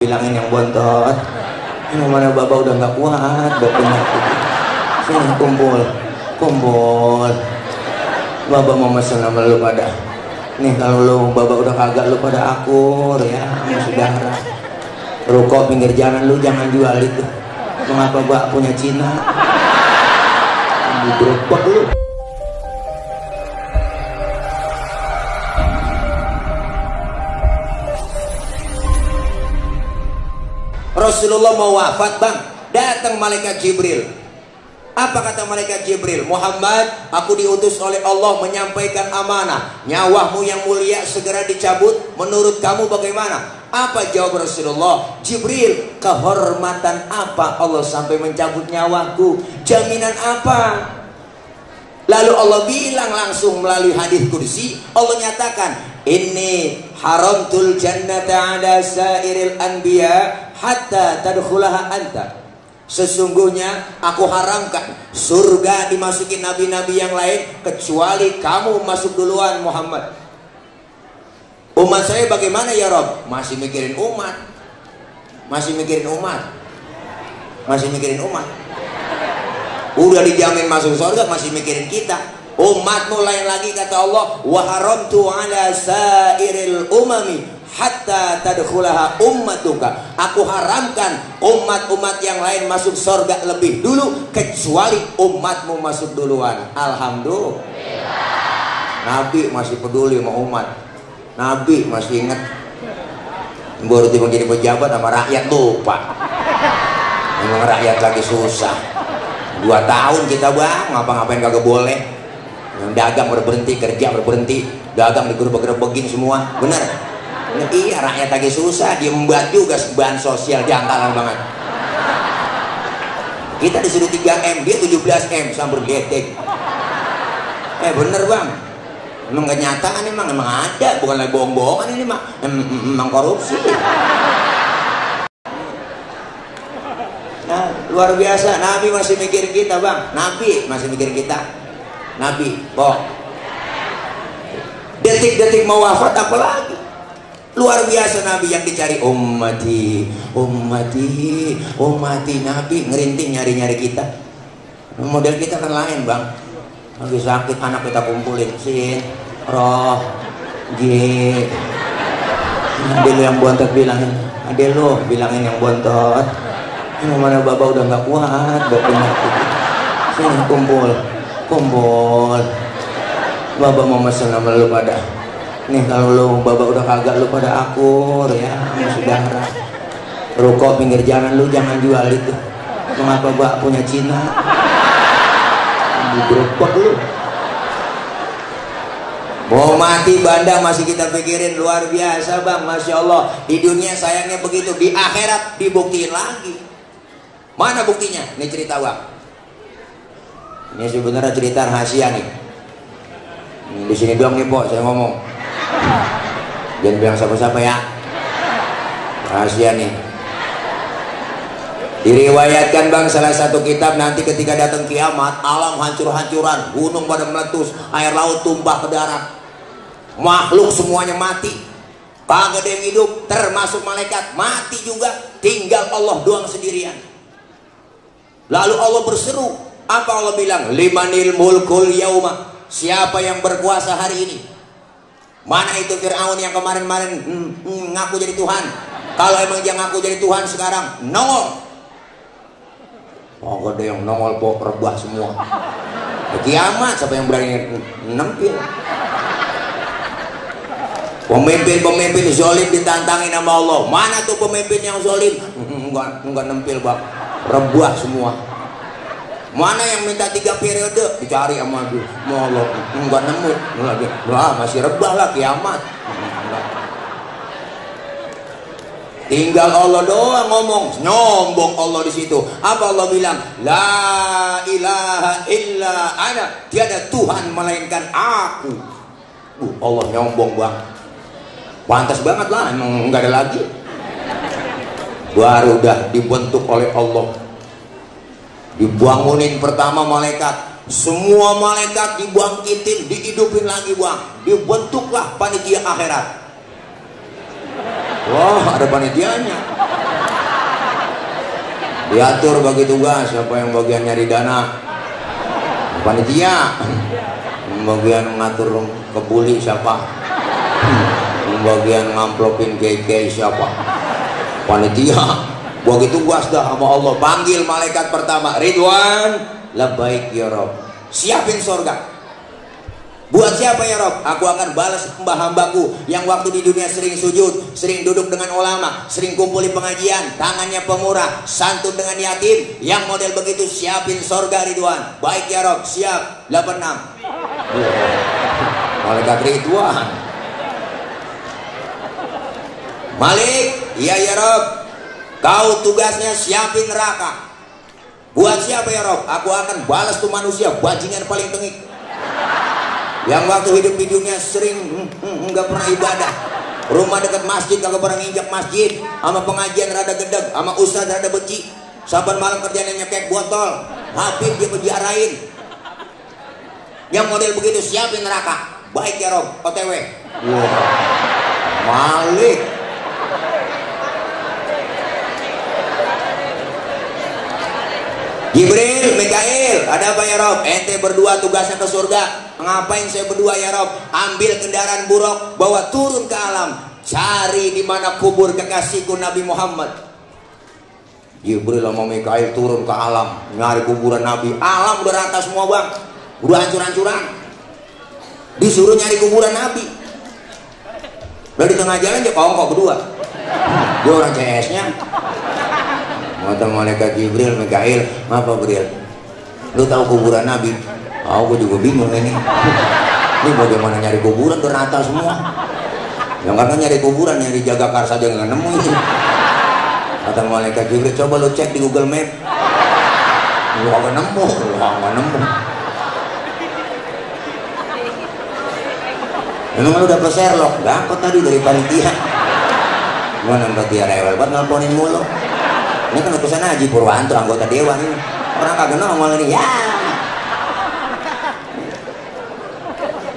Bilangin yang bontot, yang mana bapak udah nggak kuat, bapak sini kumpul, bapak mau mesen sama lu pada. Nih kalau lu bapak udah kagak, lu pada akur ya, saudara. Ruko pinggir jalan lu jangan jual itu. Mengapa bapak punya Cina? Digerebek lu. Rasulullah mau wafat bang, datang malaikat Jibril. Apa kata malaikat Jibril? Muhammad, aku diutus oleh Allah menyampaikan amanah. Nyawamu yang mulia segera dicabut. Menurut kamu bagaimana? Apa jawab Rasulullah? Jibril, kehormatan apa Allah sampai mencabut nyawaku? Jaminan apa? Lalu Allah bilang langsung melalui hadis kursi, Allah nyatakan, inni haramtul jannata ala sairil anbiya hatta tadkhulaha anta. Sesungguhnya aku haramkan surga dimasuki nabi-nabi yang lain kecuali kamu masuk duluan Muhammad. Umat saya bagaimana ya Rob? Masih mikirin umat. Udah dijamin masuk surga masih mikirin kita. Umatmu lain lagi kata Allah, wa haramtu ala sairil umami hatta tadkhulaha ummatuka. Aku haramkan umat-umat yang lain masuk surga lebih dulu kecuali umatmu masuk duluan. Alhamdulillah. Nabi masih peduli sama umat. Nabi masih ingat. Baru tiba jadi pejabat sama rakyat lupa. Memang rakyat lagi susah. 2 tahun kita bang, ngapa-ngapain kagak boleh. Yang dagang berhenti, kerja berhenti, dagang digerebek-gerebekin semua, bener? Iya, rakyat lagi susah, diembat juga bahan sosial, jantalan banget. Kita disuruh 3M, dia 17M, sambur getek. Bener bang, emang kenyataan emang ada, bukan lagi bohong-bohongan ini mah, emang korupsi. Nah, luar biasa, Nabi masih mikirin kita bang, Nabi masih mikirin kita. Nabi, kok detik-detik mau wafat apalagi? Luar biasa Nabi yang dicari, ummati Nabi ngerinting nyari-nyari kita. Model kita kan lain bang, lagi sakit anak kita kumpulin, sin, roh, j. Ade lu yang bontot bilangin, ade lu bilangin yang bontot, yang mana bapak udah nggak kuat, bapak sini kumpul, bapak mau mesen sama lu pada. Nih kalau lu bapak udah kagak, lu pada akur ya, saudara. Ruko pinggir jalan lu jangan jual itu. Mengapa bapak punya Cina? Digerebek lu. Mau mati bandang masih kita pikirin, luar biasa bang, masya Allah. Di dunia sayangnya begitu, di akhirat dibuktiin lagi. Mana buktinya? Ini cerita bang. Ini sebenarnya cerita rahasia nih. Di sini doang nih Pok, saya ngomong. Jangan bilang siapa-siapa ya. Rahasia nih. Diriwayatkan bang, salah satu kitab nanti ketika datang kiamat, alam hancur-hancuran, gunung pada meletus, air laut tumpah ke darat, makhluk semuanya mati, kagak ada yang hidup, termasuk malaikat mati juga, tinggal Allah doang sendirian. Lalu Allah berseru, apa Allah bilang? Limanil mulkul yauma, siapa yang berkuasa hari ini? Mana itu Fir'aun yang kemarin-kemarin ngaku jadi Tuhan? Kalau emang dia ngaku jadi Tuhan sekarang nongol. Oh, gak ada yang nongol, Pok, rebah semua. Kiamat, siapa yang berani nempil? Pemimpin-pemimpin zolim ditantangin sama Allah. Mana tuh pemimpin yang zolim? Enggak nempil, Bang. Rebah semua. Mana yang minta 3 periode? Dicari sama dia. Mau Allah, enggak nemu. Wah, masih rebah lah kiamat. Tinggal Allah doang ngomong, nyombong Allah di situ. Apa Allah bilang? La ilaha illa ana, tiada Tuhan melainkan aku. Allah nyombong bang. Pantas banget lah, emang nggak ada lagi. Baru udah dibentuk oleh Allah. Dibangunin pertama malaikat, semua malaikat dibangkitin, dihidupin lagi bang. Dibentuklah panitia akhirat. Wah, ada panitianya. Diatur bagi tugas, siapa yang bagian nyari dana, panitia. Bagian ngatur kebuli siapa, bagian ngamplopin keke siapa, panitia. Bagi tugas dah sama Allah. Panggil malaikat pertama, Ridwan, labbaik ya Rob. Siapin sorga. Buat siapa ya Rob? Aku akan balas hamba-hambaku yang waktu di dunia sering sujud, sering duduk dengan ulama, sering kumpul di pengajian, tangannya pemurah, santun dengan yatim. Yang model begitu siapin sorga Ridwan. Baik ya Rob, siap. 86. Malaikat Ridwan. Malik, iya ya Rob. Kau tugasnya siapin neraka. Buat siapa ya Rob? Aku akan balas tuh manusia bajingan paling tengik, yang waktu hidup di dunia sering nggak pernah ibadah, rumah dekat masjid kagak pernah nginjak masjid, sama pengajian rada gedeg, sama ustadz rada benci, saban malam kerjanya nyekek botol, habib dia penjarain. Yang model begitu siapin neraka. Baik ya Rob, OTW. Wow. Malik. Jibril, Mikail, ada apa ya Rob? Ente berdua tugasnya ke surga. Ngapain saya berdua ya Rob? Ambil kendaraan buruk, bawa turun ke alam, cari di mana kubur kekasihku Nabi Muhammad. Jibril sama Mikail turun ke alam, nyari kuburan Nabi. Alam udah rata semua bang, udah hancur-hancuran. Disuruh nyari kuburan Nabi. Udah di tengah jalan dia kok berdua. Dia orang CS-nya. Mata malaikat Jibril, Mikail, apa Bril? Lu tahu kuburan Nabi? Aku juga bingung ini. Ini bagaimana nyari kuburan udah rata semua. Yang kata nyari kuburan, nyari Jagakarsa saja nggak nemu ini. Kata malaikat Jibril, coba lu cek di Google Map. Lu nggak nemu, Memang lu dapet Sherlock? Dapet tadi dari panitia. Gua nambah dia rewel banget nelponin mulu. Ini kan utusan Haji Purwanto, anggota dewan ini. Orang kagak nongol ini ya.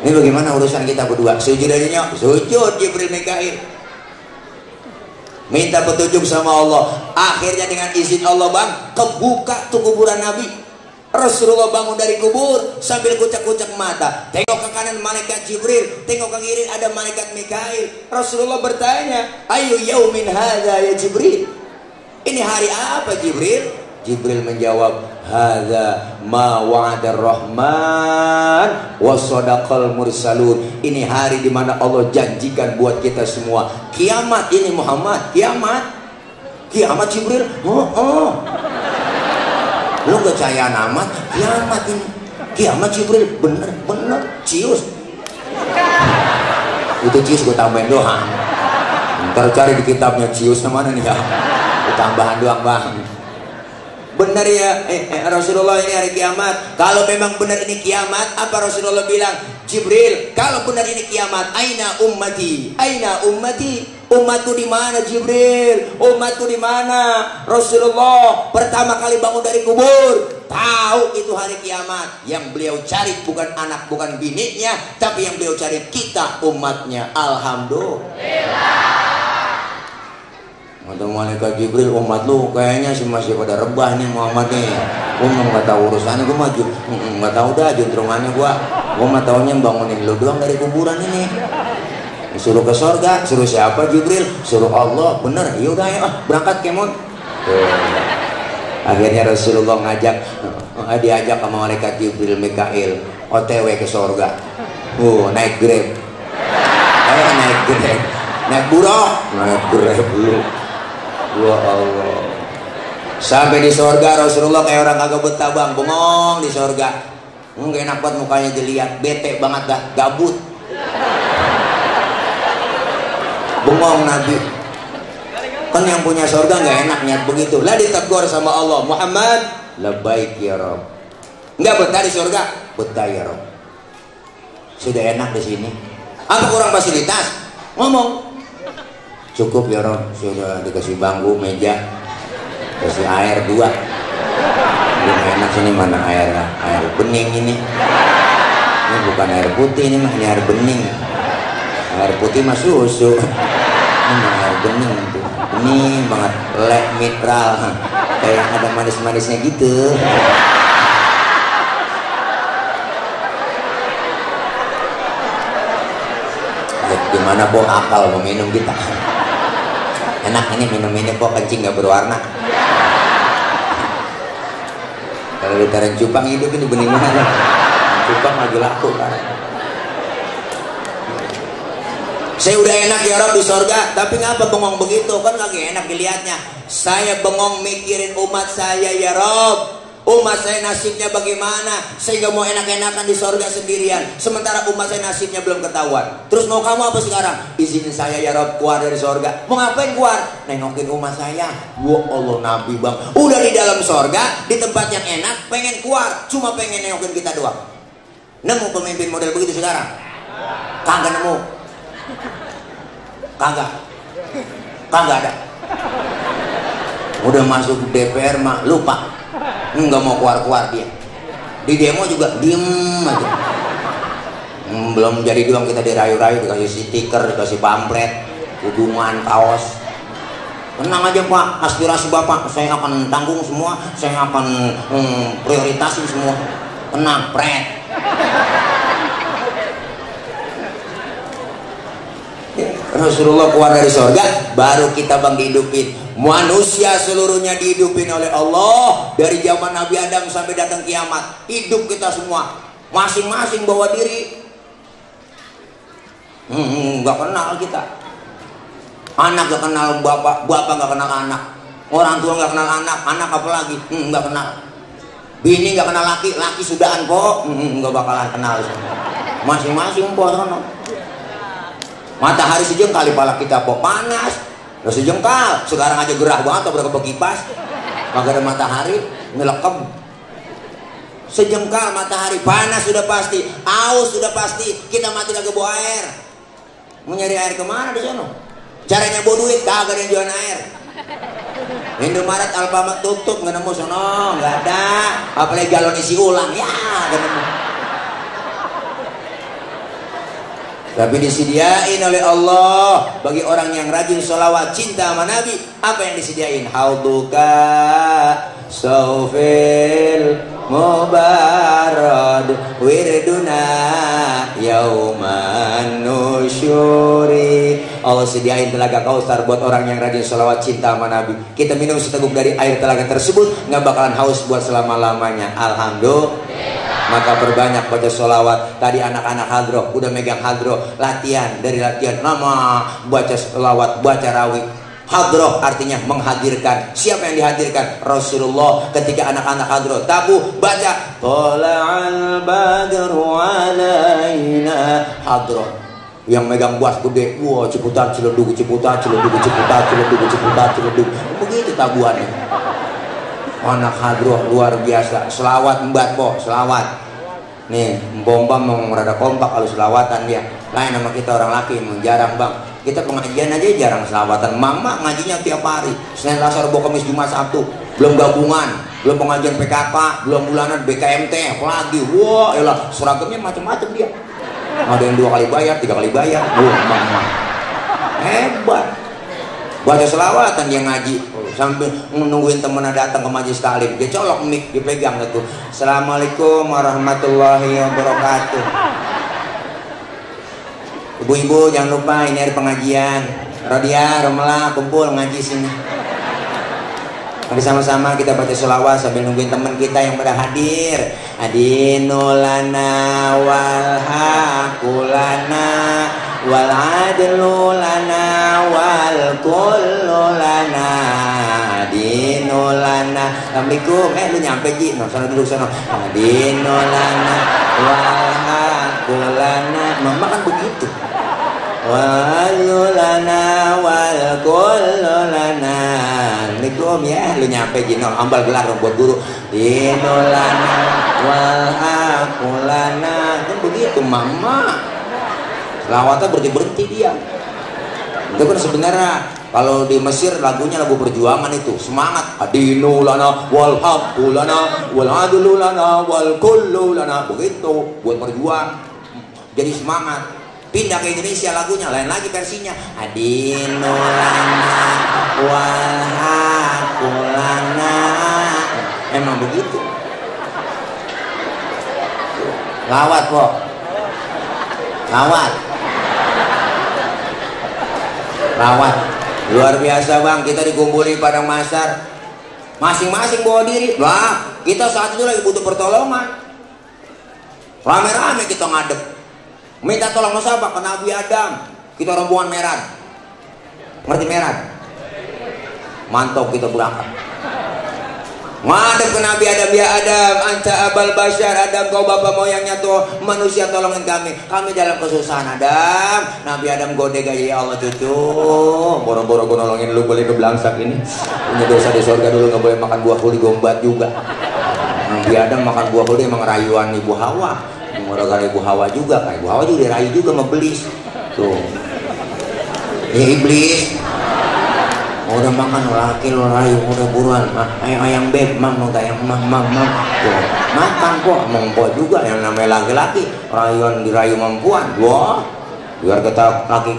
Ini bagaimana urusan kita berdua? Sujud dari nyok, sujud Jibril Mikail. Minta petunjuk sama Allah. Akhirnya dengan izin Allah bang, kebuka tuh kuburan Nabi. Rasulullah bangun dari kubur sambil kucak-kucak mata. Tengok ke kanan malaikat Jibril, tengok ke kiri ada malaikat Mikail. Rasulullah bertanya, ayu yaumin hadza ya Jibril? Ini hari apa Jibril? Jibril menjawab, hadza ma wa'adar rahman wa sadaqal mursalun. Ini hari di mana Allah janjikan buat kita semua. Kiamat ini Muhammad, kiamat. Kiamat Jibril. Lu percaya amat, kiamat ini. Kiamat Jibril, bener cius. Itu cius gue tambahin doang. Ntar cari di kitabnya ciusnya mana nih ya. Tambahan doang bang. Benar ya Rasulullah ini hari kiamat. Kalau memang benar ini kiamat, apa Rasulullah bilang? Jibril, kalau benar ini kiamat, aina ummati, aina ummati, umatku di mana Jibril? Umatku di mana? Rasulullah pertama kali bangun dari kubur, tahu itu hari kiamat. Yang beliau cari bukan anak, bukan bininya, tapi yang beliau cari kita umatnya. Alhamdulillah. Kata malaikat Jibril, umat lu kayaknya masih pada rebah nih Muhammad nih. Gue nggak tahu urusannya, gue maju nggak tahu dah juntrungannya gue mah taunya bangunin lu doang dari kuburan ini. Suruh ke sorga, suruh siapa Jibril? Suruh Allah, bener. Yaudah ya, berangkat kemon. Akhirnya Rasulullah diajak sama malaikat Jibril Mikail OTW ke sorga. Naik Grab. Naik Grab. Naik buruk, naik Grab dulu. Ya Allah. Sampai di sorga Rasulullah kayak orang kagak betah bang, bengong di sorga. Nggak enak banget mukanya dilihat, bete banget dah, gabut. Bengong Nabi. Kan yang punya sorga nggak enak niat begitu. Lah ditegur sama Allah, Muhammad, labbaik ya Rob. Nggak betah di sorga, betah ya Rob. Sudah enak di sini. Apa kurang fasilitas? Ngomong. Cukup ya Rob, sudah dikasih bangku, meja, kasih air 2. Belum enak sini, mana airnya? Air bening ini. Ini bukan air putih, ini mah ini air bening. Air putih mah susu. air bening tuh, bening banget, lek mitral, kayak ada manis-manisnya gitu. Ya, gimana po akal mau minum kita? Enak ini minum ini po, kencing nggak berwarna. Kalau ditarik cupang hidup ini bening banget. Cupang lagi laku kan. Saya udah enak ya Rob di sorga, tapi ngapa bengong begitu? Kan lagi enak dilihatnya. Saya bengong mikirin umat saya ya Rob. Umat saya nasibnya bagaimana? Saya nggak mau enak-enakan di sorga sendirian. Sementara umat saya nasibnya belum ketahuan. Terus mau kamu apa sekarang? Izinin saya ya Rob keluar dari sorga. Mau ngapain keluar? Nengokin umat saya. Ya Allah Nabi bang. Udah di dalam sorga, di tempat yang enak, pengen keluar. Cuma pengen nengokin kita doang. Nemu pemimpin model begitu sekarang? Kagak nemu. Kagak ada. Udah masuk DPR mah lupa, nggak mau keluar dia. Di demo juga diem aja. Belum jadi doang kita dirayu-rayu, dikasih stiker, dikasih pamflet, hubungan, kaos. Tenang aja Pak, aspirasi Bapak saya akan tanggung semua, saya akan prioritasin semua. Tenang, pret. Rasulullah keluar dari surga, baru kita bang dihidupin. Manusia seluruhnya dihidupin oleh Allah dari zaman Nabi Adam sampai datang kiamat. Hidup kita semua, masing-masing bawa diri. Nggak kenal kita. Anak nggak kenal bapak, bapak nggak kenal anak, orang tua nggak kenal anak, anak apalagi nggak kenal. Bini nggak kenal laki, laki sudahan kok nggak bakalan kenal. Masing-masing po sono. Matahari sejengkal di pala kita po panas, udah sejengkal. Sekarang aja gerah banget, udah ke kipas, kagak ada matahari, ngelekem. Sejengkal matahari, panas sudah pasti, aus sudah pasti. Kita mati kagak bawa air. Mau nyari air kemana di sana? Caranya bawa duit, kagak ada yang jualan air. Indomaret, Alfamart tutup, nggak nemu sono, nggak ada. Apalagi galon isi ulang, ya nggak nemu. Tapi disediain oleh Allah bagi orang yang rajin sholawat cinta sama Nabi. Apa yang disediain? Hauduka saufil mubarad wirduna yauman nusyuri. Allah sediain telaga Kausar buat orang yang rajin sholawat cinta sama Nabi. Kita minum seteguk dari air telaga tersebut, nggak bakalan haus buat selama-lamanya. Alhamdulillah. Maka berbanyak baca sholawat. Tadi anak-anak hadroh udah megang hadroh, latihan dari latihan nama baca sholawat, baca rawih. Hadroh artinya menghadirkan. Siapa yang dihadirkan? Rasulullah. Ketika anak-anak hadroh tabuh baca Tola'al badru alaina. Hadroh yang megang buas gede, wah ciputat celuduk, ciputat celuduk, ciputat celuduk, ciputat celuduk. Begitu tabuhannya. Anak hadroh luar biasa. Selawat mbak po, selawat. Nih, bomba mau rada kompak kalau selawatan dia. Lain sama kita orang laki, jarang bang. Kita pengajian aja jarang selawatan. Mama ngajinya tiap hari. Senin, Selasa, Rabu, Kamis, Jumat, Sabtu. Belum gabungan, belum pengajian PKK, belum bulanan BKMT, apalagi. Wah, elah seragamnya macam-macam dia. Ada yang 2 kali bayar, 3 kali bayar. Mama hebat. Baca selawatan dia ngaji sambil nungguin temennya datang ke majelis taklim, dia colok mic, dipegang gitu. Assalamualaikum warahmatullahi wabarakatuh. Ibu-ibu jangan lupa ini hari pengajian. Rodia, Romela, kumpul ngaji sini. Mari sama-sama kita baca selawat sambil nungguin teman kita yang pada hadir. Adinulana wal haqulana wal adlulana wal kullulana. Adinulana. Assalamualaikum. Lu nyampe Ji. No, sana duduk sana. Adinulana wal haqulana. Mama kan begitu. Walulana wal kullulana. Assalamualaikum ya, lu nyampe Jino, ambal gelar buat guru. Dinulana wal akulana. Kan begitu mama. Selawatnya berhenti dia. Itu kan sebenarnya kalau di Mesir lagunya lagu perjuangan itu, semangat. Adinulana wal hakulana wal adlulana wal kullulana. Begitu buat berjuang. Jadi semangat. Pindah ke Indonesia lagunya lain lagi versinya. Adinulana wahakulana. Emang begitu. Lawat kok. Lawat. Luar biasa bang, kita dikumpulin padang mahsyar. Masing-masing bawa diri. Wah, kita saat itu lagi butuh pertolongan. Rame-rame kita ngadep. Minta tolong sama siapa? Ke Nabi Adam. Kita rombongan Meran. Ngerti Meran? Mantap kita berangkat. Ngadep ke Nabi Adam, ya Adam, anta abal bashar, Adam kau bapak moyangnya tuh manusia, tolongin kami dalam kesusahan Adam. Nabi Adam godek aja, ya Allah cucu, boro-boro gue nolongin lu boleh kebelangsak ini, punya dosa di surga dulu, nggak boleh makan buah kuli gombat juga. Nabi Adam makan buah kuli emang rayuan ibu Hawa, gara-gara ibu Hawa juga, kan ibu Hawa juga dirayu juga sama iblis tuh, ya iblis. Udah makan laki lo rayu, udah buruan, ayo ayang beb, mam mau ayang mam, tuh makan kok, mengko juga yang namanya laki-laki, rayuan dirayu mampuan, wah, biar kita laki,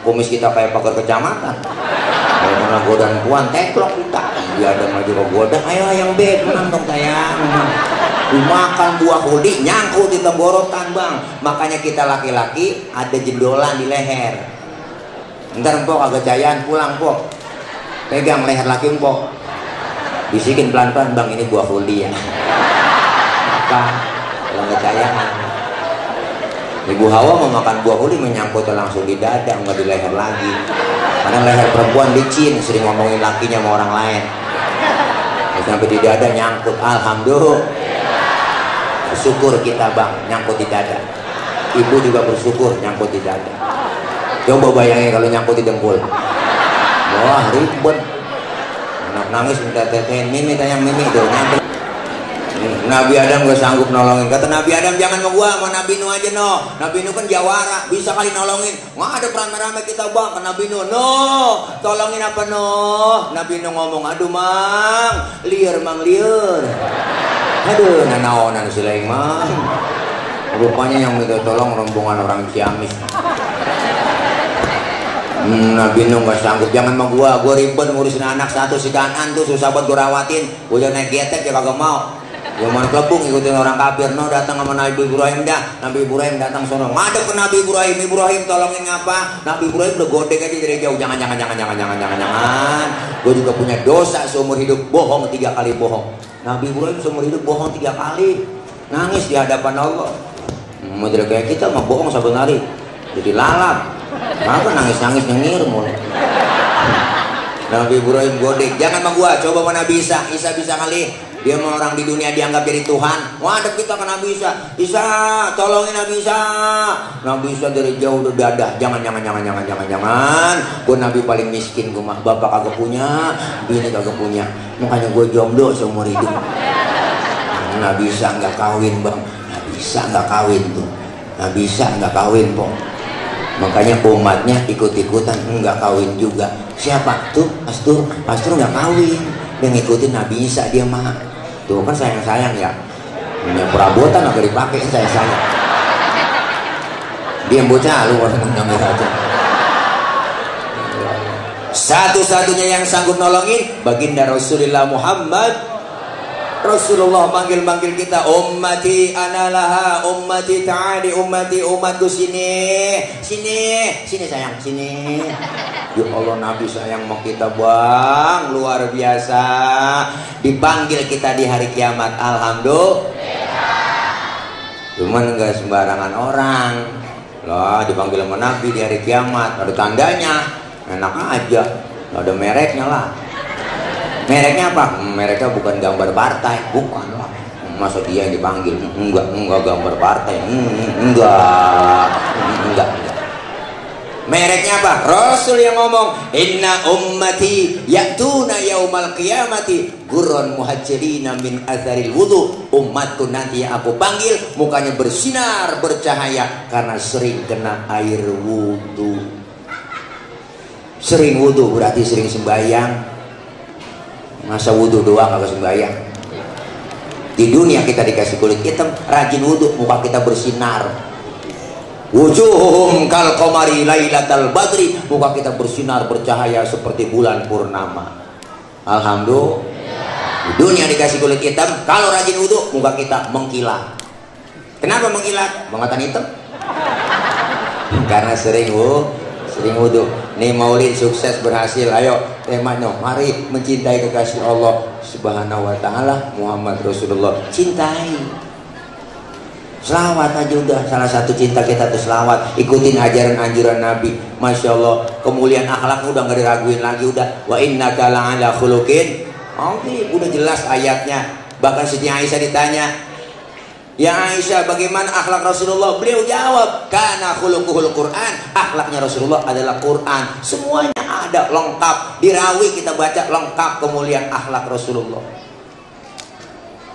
kumis kita kayak pagar kecamatan, kalau mana godaan puan, teklok kita, dia ada maju ke goda, ayo ayang beb, mam dong sayang, dimakan buah kuli, nyangkut di tenggorokan bang, makanya kita laki-laki ada jendolan di leher, ntar mpok agak jayaan pulang pok. Pegang leher laki empok, bisikin pelan-pelan, bang ini buah kuli ya. Apa? Kalau nggak percaya. Ibu Hawa mau makan buah kuli menyangkut langsung di dada, nggak di leher lagi. Karena leher perempuan licin, sering ngomongin lakinya sama orang lain. Sampai di dada nyangkut, alhamdulillah. Bersyukur kita bang, nyangkut di dada. Ibu juga bersyukur nyangkut di dada. Coba bayangin kalau nyangkut di dengkul. Wah ribet, anak nangis minta tetein mimi, tanya mimi tuh nyampe. Nabi Adam gak sanggup nolongin, kata Nabi Adam jangan sama gua, sama Nabi Nuh aja no. Nabi Nuh kan jawara, bisa kali nolongin. Nggak ada rame-rame kita bang ke Nabi Nuh, no tolongin apa no. Nabi Nuh ngomong, aduh mang liar, aduh nanaonan silaing mang. Rupanya yang minta tolong rombongan orang Ciamis. Nabi Nuh gak sanggup, jangan sama gua ribet ngurusin anak satu si Kanan tuh susah buat gua rawatin, gua udah naik getek ya kagak mau, gua mau kelebung ikutin orang kafir. No datang sama Nabi Ibrahim dah, Nabi Ibrahim datang sono ngadep ke Nabi Ibrahim tolongin apa? Nabi Ibrahim udah godek aja dari jauh, jangan, gua juga punya dosa seumur hidup, bohong 3 kali bohong. Nabi Ibrahim seumur hidup bohong 3 kali, nangis di hadapan Allah. Model kayak kita mah bohong saben hari, jadi lalap. Apa nangis nyengir mulai. Nabi Ibrahim godek, jangan sama gua, coba sama Nabi Isa bisa kali. Dia mau orang di dunia dianggap jadi Tuhan. Ngadep kita ke Nabi Isa, tolongin Nabi Isa. Nabi Isa dari jauh udah dadah, jangan. Gua Nabi paling miskin, gua mah bapak kagak punya, bini kagak punya, makanya gua jomblo seumur hidup. Nabi Isa nggak kawin bang, Nabi Isa nggak kawin tuh, Nabi Isa nggak kawin pok. Makanya umatnya ikut-ikutan enggak kawin juga. Siapa tuh? Pastur enggak kawin, dia ngikutin Nabi Isa dia mah. Tuh kan sayang ya, punya perabotan agak dipakai sayang. Dia bocah lu orang ngambil aja. Satu-satunya yang sanggup nolongin baginda Rasulullah Muhammad. Rasulullah manggil kita, ummati analaha, ummati ta'ali, umatku sini sayang, sini. Ya Allah, Nabi sayang sama kita bang, luar biasa. Dipanggil kita di hari kiamat, alhamdulillah. Cuman nggak sembarangan orang lah dipanggil sama Nabi di hari kiamat, ada tandanya, enak aja, ada mereknya lah. Mereknya apa? Mereknya bukan gambar partai, bukan lah. Masa dia yang dipanggil? Enggak gambar partai, enggak. Mereknya apa? Rasul yang ngomong, inna ummati ya'tuna yaumal qiyamati gurran muhajirina min atharil wudu. Umatku nanti yang aku panggil mukanya bersinar bercahaya karena sering kena air wudu. Sering wudu berarti sering sembahyang. Masa wudhu doang agak sembahyang. Di dunia kita dikasih kulit hitam, rajin wudhu, muka kita bersinar. wujuhum kal qamari lailatal badri, muka kita bersinar bercahaya seperti bulan purnama. Alhamdulillah. Dunia dikasih kulit hitam, kalau rajin wudhu muka kita mengkilat. Kenapa mengkilat? Mengatan hitam. Karena sering wudhu. Nih maulid sukses berhasil. Ayo temanya, mari mencintai kekasih Allah Subhanahu wa taala Muhammad Rasulullah. Cintai. Selawat aja udah, salah satu cinta kita tuh selawat. Ikutin ajaran anjuran Nabi. Masya Allah, kemuliaan akhlak udah nggak diraguin lagi udah. Wa innaka la'ala khuluqin. Oke, udah jelas ayatnya. Bahkan Siti Aisyah ditanya, ya Aisyah bagaimana akhlak Rasulullah? Beliau jawab, kana khuluquhul Quran. Akhlaknya Rasulullah adalah Quran. Semuanya ada lengkap. Di Rawi kita baca lengkap kemuliaan akhlak Rasulullah.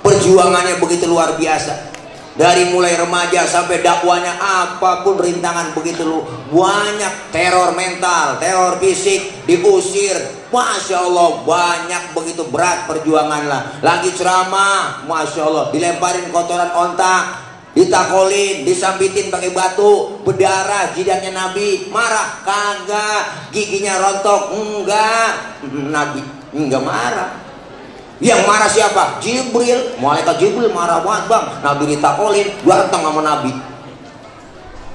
Perjuangannya begitu luar biasa. Dari mulai remaja sampai dakwanya, apapun rintangan begitu banyak. Teror mental, teror fisik, diusir. Masya Allah, banyak begitu berat perjuangan lah. Lagi ceramah, Masya Allah, dilemparin kotoran ontak, ditakolin, disambitin pakai batu, berdarah jidatnya Nabi. Marah? Kagak. Giginya rontok? Enggak. Nabi enggak marah. Yang marah siapa? Jibril. Malaikat Jibril marah banget bang. Nabi ditakolin, datang sama Nabi,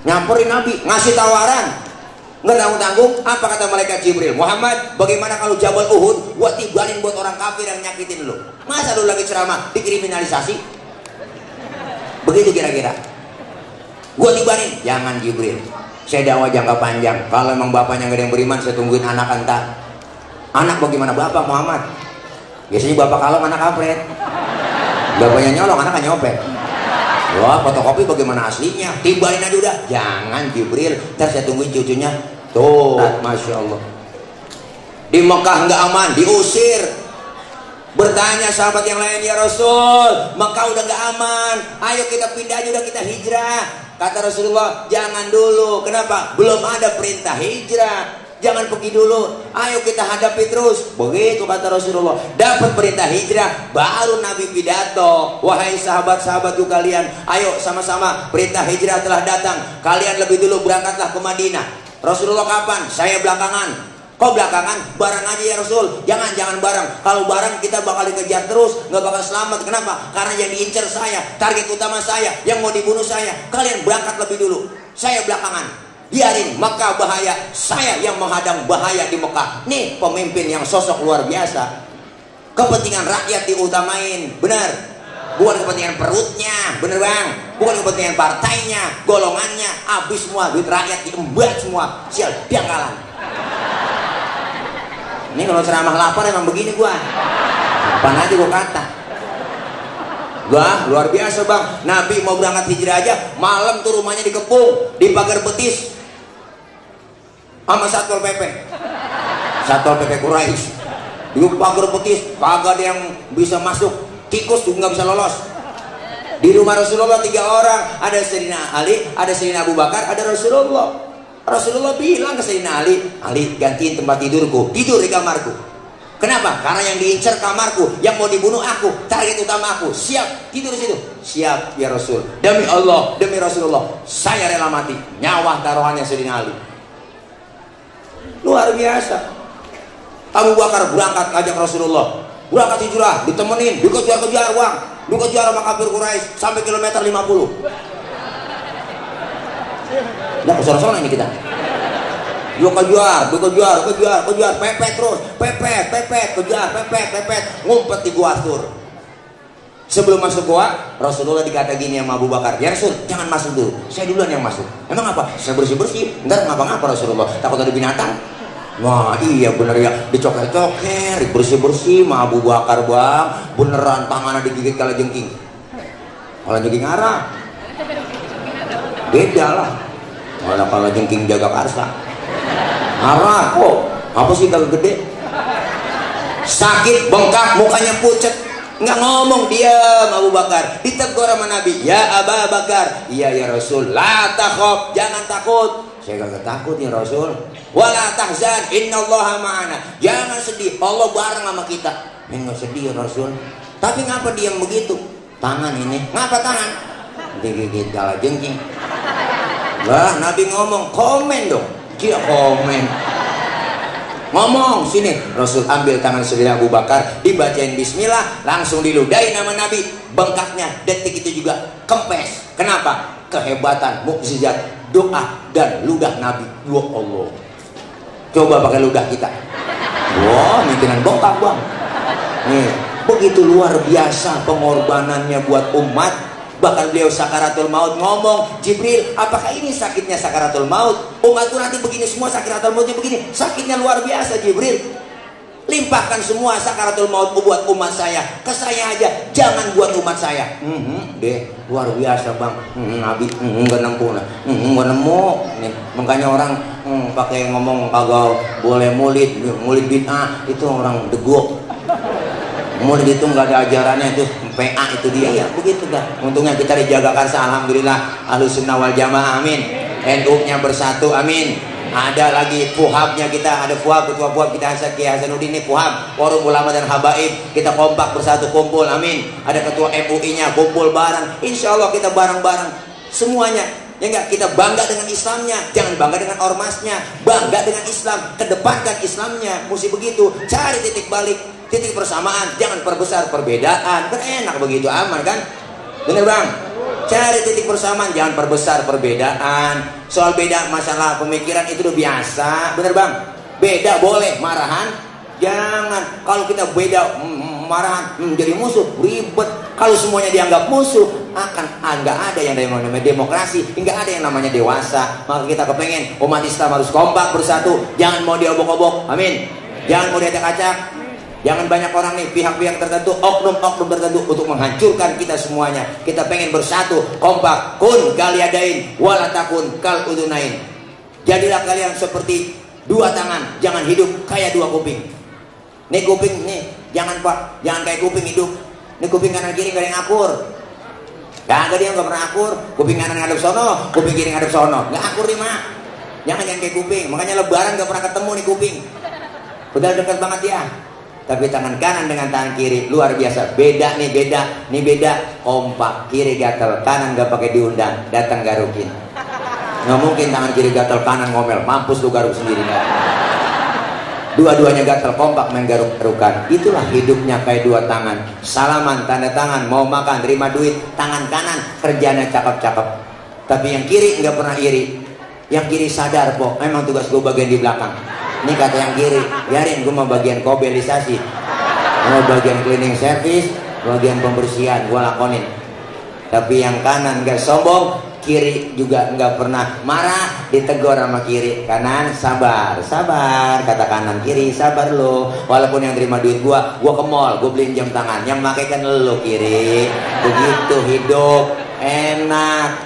nyamperin Nabi, ngasih tawaran, nggak tanggung-tanggung. Apa kata malaikat Jibril? Muhammad, bagaimana kalau Jabal Uhud gua tibanin buat orang kafir yang nyakitin lu? Masa lu lagi ceramah dikriminalisasi? Begitu kira-kira. Gua tibanin. Jangan Jibril, saya dakwah jangka panjang. Kalau emang bapaknya nggak ada yang beriman, saya tungguin anak entar. Anak bagaimana bapak Muhammad? Biasanya bapak kalong anak kampret, bapaknya nyolong anak nyopet. Wah, fotokopi bagaimana aslinya? Tibain aja udah. Jangan Jibril, ntar saya tungguin cucunya. Tuh, Masya Allah. Di Mekah nggak aman, diusir. Bertanya sahabat yang lain, ya Rasul, Mekah udah nggak aman, ayo kita pindah aja, udah kita hijrah. Kata Rasulullah, jangan dulu. Kenapa? Belum ada perintah hijrah. Jangan pergi dulu, ayo kita hadapi terus. Begitu kata Rasulullah. Dapat perintah hijrah, baru Nabi pidato. Wahai sahabat-sahabatku kalian, ayo sama-sama, perintah hijrah telah datang. Kalian lebih dulu berangkatlah ke Madinah. Rasulullah kapan? Saya belakangan. Kok belakangan? Bareng aja ya Rasul. Jangan bareng. Kalau bareng kita bakal dikejar terus, nggak bakal selamat. Kenapa? Karena yang diincar saya, target utama saya, yang mau dibunuh saya. Kalian berangkat lebih dulu, saya belakangan. Biarin Mekah bahaya, saya yang menghadang bahaya di Mekah. Nih pemimpin yang sosok luar biasa. Kepentingan rakyat diutamain, benar. Bukan kepentingan perutnya, bener bang. Bukan kepentingan partainya, golongannya. Habis semua duit rakyat diembat semua. Sial, biangkalan. Ini kalau ceramah lapar emang begini gua. Apaan aja gua kata. Wah, luar biasa bang. Nabi mau berangkat hijrah aja, malam tuh rumahnya dikepung, di pagar betis sama Satpol PP. Satpol PP Quraisy. Di pagar betis, kagak ada yang bisa masuk. Tikus juga nggak bisa lolos. Di rumah Rasulullah 3 orang, ada Sayyidina Ali, ada Sayyidina Abu Bakar, ada Rasulullah. Rasulullah bilang ke Sayyidina Ali, Ali gantiin tempat tidurku, tidur di kamarku. Kenapa? Karena yang diincar kamarku, yang mau dibunuh aku, target utama aku. Siap, tidur di situ. Siap ya Rasul. Demi Allah, demi Rasulullah, saya rela mati. Nyawa taruhannya Sayyidina Ali. Luar biasa. Abu Bakar berangkat ajak Rasulullah, berangkat hijrah, ditemenin, dikejar-kejar bang, dikejar sama kafir Quraisy sampai kilometer 50. Nah, kesana-sana ini kita. Kejar, pepet terus, pepet, kejar, ngumpet di gua Tur. Sebelum masuk gua, Rasulullah dikata gini sama Abu Bakar, ya Rasul, jangan masuk dulu, saya duluan yang masuk. Emang apa? Saya bersih-bersih, ntar ngapa-ngapa Rasulullah, takut ada binatang. Wah iya bener ya, dicoker-coker, bersih-bersih sama Abu Bakar bang. Beneran tangannya digigit kala jengking. Kala jengking arah beda lah. Kala jengking jaga karsa arah kok, apa sih kagak gede. Sakit, bengkak, mukanya pucet, nggak ngomong, diam Abu Bakar. Ditegur sama Nabi, ya Abu Bakar, iya ya Rasul, la takhaf, jangan takut. Saya kagak takut ya Rasul. Wala tahzan, innallaha ma'ana. Jangan sedih, Allah bareng sama kita. Enggak sedih ya Rasul. Tapi ngapa diam begitu? Tangan ini, ngapa tangan? Digigit kala jengking. Lah Nabi ngomong, komen dong. Dia komen. Ngomong sini, Rasul ambil tangan Sayyidina Abu Bakar, dibacain bismillah, langsung diludahi nama Nabi. Bengkaknya detik itu juga kempes. Kenapa? Kehebatan, mukjizat, doa dan ludah Nabi. Ya Allah. Coba pakai ludah kita. Wah, mungkinan bengkak bang. Nih, begitu luar biasa pengorbanannya buat umat. Bahkan beliau sakaratul maut ngomong, Jibril, apakah ini sakitnya sakaratul maut? Umatku nanti begini semua, sakaratul mautnya begini. Sakitnya luar biasa Jibril. Limpahkan semua sakaratul maut buat umat saya. Ke saya aja, jangan buat umat saya. Deh, luar biasa bang. Nabi, nggak nemu, nggak nemu. Nih, makanya orang pakai ngomong kagak boleh mulid bid'ah, itu orang degok. Mulid itu nggak ada ajarannya, itu PA itu dia. Ya begitu dah. Untungnya kita dijagakan, alhamdulillah. Ahlussunnah wal jamaah, amin. NU-nya bersatu, amin. Ada lagi puhabnya kita, ada puhab, ketua puhab kita Kiai Hasanuddin ini puhab, forum ulama dan habaib, kita kompak bersatu kumpul, amin. Ada ketua MUI-nya kumpul bareng, insya Allah kita bareng-bareng semuanya. Ya enggak, kita bangga dengan Islamnya, jangan bangga dengan ormasnya. Bangga dengan Islam, kedepankan Islamnya, mesti begitu. Cari titik balik, titik persamaan, jangan perbesar perbedaan. Kan enak begitu, aman kan? Bener bang? Cari titik persamaan, jangan perbesar perbedaan. Soal beda masalah pemikiran itu udah biasa, bener bang? Beda boleh, marahan jangan. Kalau kita beda marahan jadi musuh, ribet. Kalau semuanya dianggap musuh, nggak ada yang namanya demokrasi, nggak ada yang namanya dewasa. Maka kita kepengen umat Islam harus kompak bersatu, jangan mau diobok-obok, amin. Jangan mau diacak-acak. Jangan banyak orang nih, pihak-pihak tertentu, oknum-oknum tertentu untuk menghancurkan kita semuanya. Kita pengen bersatu, kompak, kun kaliadain, walatakun kal udunain. Jadilah kalian seperti dua tangan, jangan hidup kayak dua kuping. Nih kuping nih, jangan pak, jangan kayak kuping hidup. Nih kuping kanan kiri gak ada yang akur. Gak dia nggak pernah akur. Kuping kanan ngadep sono, kuping kiri ngadep sono, nggak akur nih mak. Jangan kayak kuping. Makanya lebaran gak pernah ketemu nih kuping. Udah dekat banget ya. Tapi tangan kanan dengan tangan kiri luar biasa. Beda nih, beda, kompak. Kiri gatel, kanan gak pakai diundang, datang garukin. Nggak mungkin tangan kiri gatel, kanan ngomel, mampus lu garuk sendiri. Dua-duanya gatel, kompak main garuk-garukan. Itulah hidupnya kayak dua tangan. Salaman, tanda tangan, mau makan, terima duit, tangan kanan kerjanya cakep-cakep. Tapi yang kiri nggak pernah iri. Yang kiri sadar kok, emang tugas gue bagian di belakang. Ini kata yang kiri, biarin gue mau bagian kobelisasi, mau bagian cleaning service, bagian pembersihan gue lakonin. Tapi yang kanan gak sombong, kiri juga nggak pernah marah, ditegur sama kiri. Kanan sabar, kata kanan, kiri sabar lo. Walaupun yang terima duit gua ke mall, gua beliin jam tangan, yang pakai kan lo kiri. Begitu hidup enak.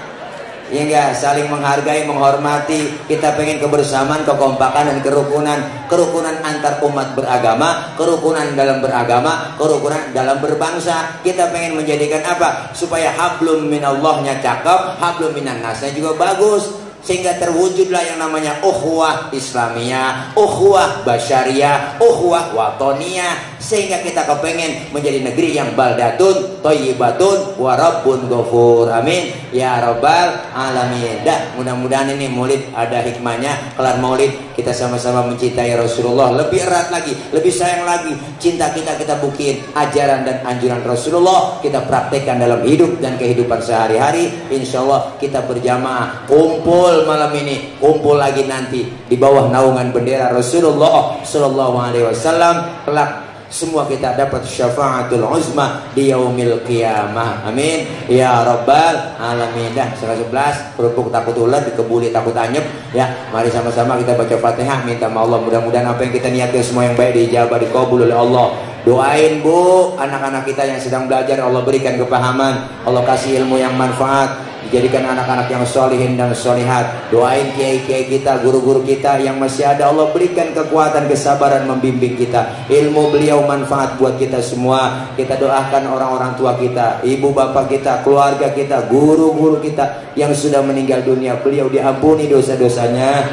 Ya enggak, saling menghargai, menghormati. Kita pengen kebersamaan, kekompakan dan kerukunan antar umat beragama, kerukunan dalam beragama, kerukunan dalam berbangsa. Kita pengen menjadikan apa? Supaya hablum minallahnya cakep, hablum minan nasnya juga bagus. Sehingga terwujudlah yang namanya ukhuwah Islamiyah, ukhuwah Basyariyah, ukhuwah Watoniyah. Sehingga kita kepengen menjadi negeri yang baldatun, thayyibatun, wa rabbun ghafur. Amin ya rabbal alamin. Dah, mudah-mudahan ini maulid ada hikmahnya. Kelar maulid kita sama-sama mencintai Rasulullah lebih erat lagi, lebih sayang lagi. Cinta kita buktiin ajaran dan anjuran Rasulullah, kita praktekkan dalam hidup dan kehidupan sehari-hari. Insya Allah kita berjamaah kumpul malam ini, kumpul lagi nanti di bawah naungan bendera Rasulullah Sallallahu Alaihi Wasallam. Kelak semua kita dapat syafaatul uzma di yaumil qiyamah. Amin ya rabbal alamin. Dah 11 kerupuk takut ular, dikebuli takut anyep. Ya, mari sama-sama kita baca Fatihah, minta sama Allah mudah-mudahan apa yang kita niatkan semua yang baik diijabah, dikabul oleh Allah. Doain bu anak-anak kita yang sedang belajar, Allah berikan kepahaman, Allah kasih ilmu yang manfaat, dijadikan anak-anak yang solihin dan solihat. Doain kiai-kiai kita, guru-guru kita yang masih ada, Allah berikan kekuatan, kesabaran membimbing kita. Ilmu beliau manfaat buat kita semua. Kita doakan orang-orang tua kita, ibu bapak kita, keluarga kita, guru-guru kita yang sudah meninggal dunia, beliau diampuni dosa-dosanya,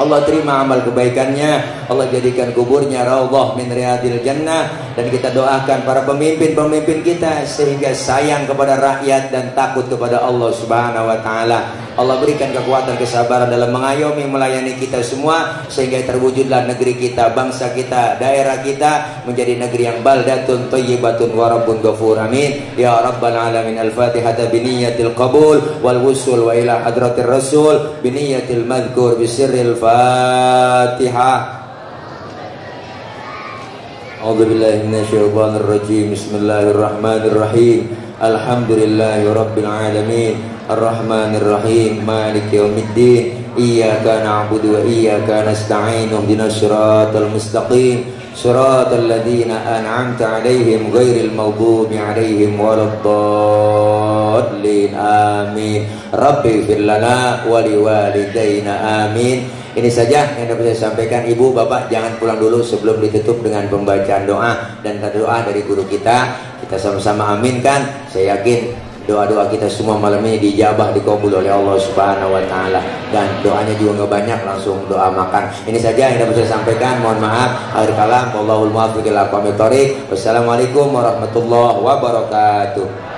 Allah terima amal kebaikannya, Allah jadikan kuburnya raudhah min riyadil jannah. Dan kita doakan para pemimpin-pemimpin kita sehingga sayang kepada rakyat dan takut kepada Allah Subhanahu wa taala. Allah berikan kekuatan kesabaran dalam mengayomi melayani kita semua, sehingga terwujudlah negeri kita, bangsa kita, daerah kita menjadi negeri yang baldatun thayyibatun wa rabbun ghafur. Amin ya rabbal alamin. Al-Fatihah biniyatil qabul wal wusul wa ila hadratir rasul biniyatil madhkur bisirril Fatihah. A'udzubillahi minasyaitonir rajim. Bismillahirrahmanirrahim. Alhamdulillahi rabbil alamin. Arrahmanir rahim. Maliki yaumiddin. Iyyaka na'budu wa iyyaka nasta'in. Ihdinas siratal mustaqim. Siratal ladzina an'amta 'alaihim ghairil maghdubi 'alaihim waladdallin. Amin. Rabbi fir lana wa liwalidayna. Amin. Ini saja yang dapat saya sampaikan. Ibu, bapak jangan pulang dulu sebelum ditutup dengan pembacaan doa dan doa dari guru kita. Kita sama-sama aminkan. Saya yakin doa-doa kita semua malam ini dijabah, dikabul oleh Allah Subhanahu wa taala, dan doanya juga nggak banyak, langsung doa makan. Ini saja yang dapat saya sampaikan. Mohon maaf. Akhir kalam, wallahul muwaffiq ila aqwamit thoriq. Wassalamualaikum warahmatullahi wabarakatuh.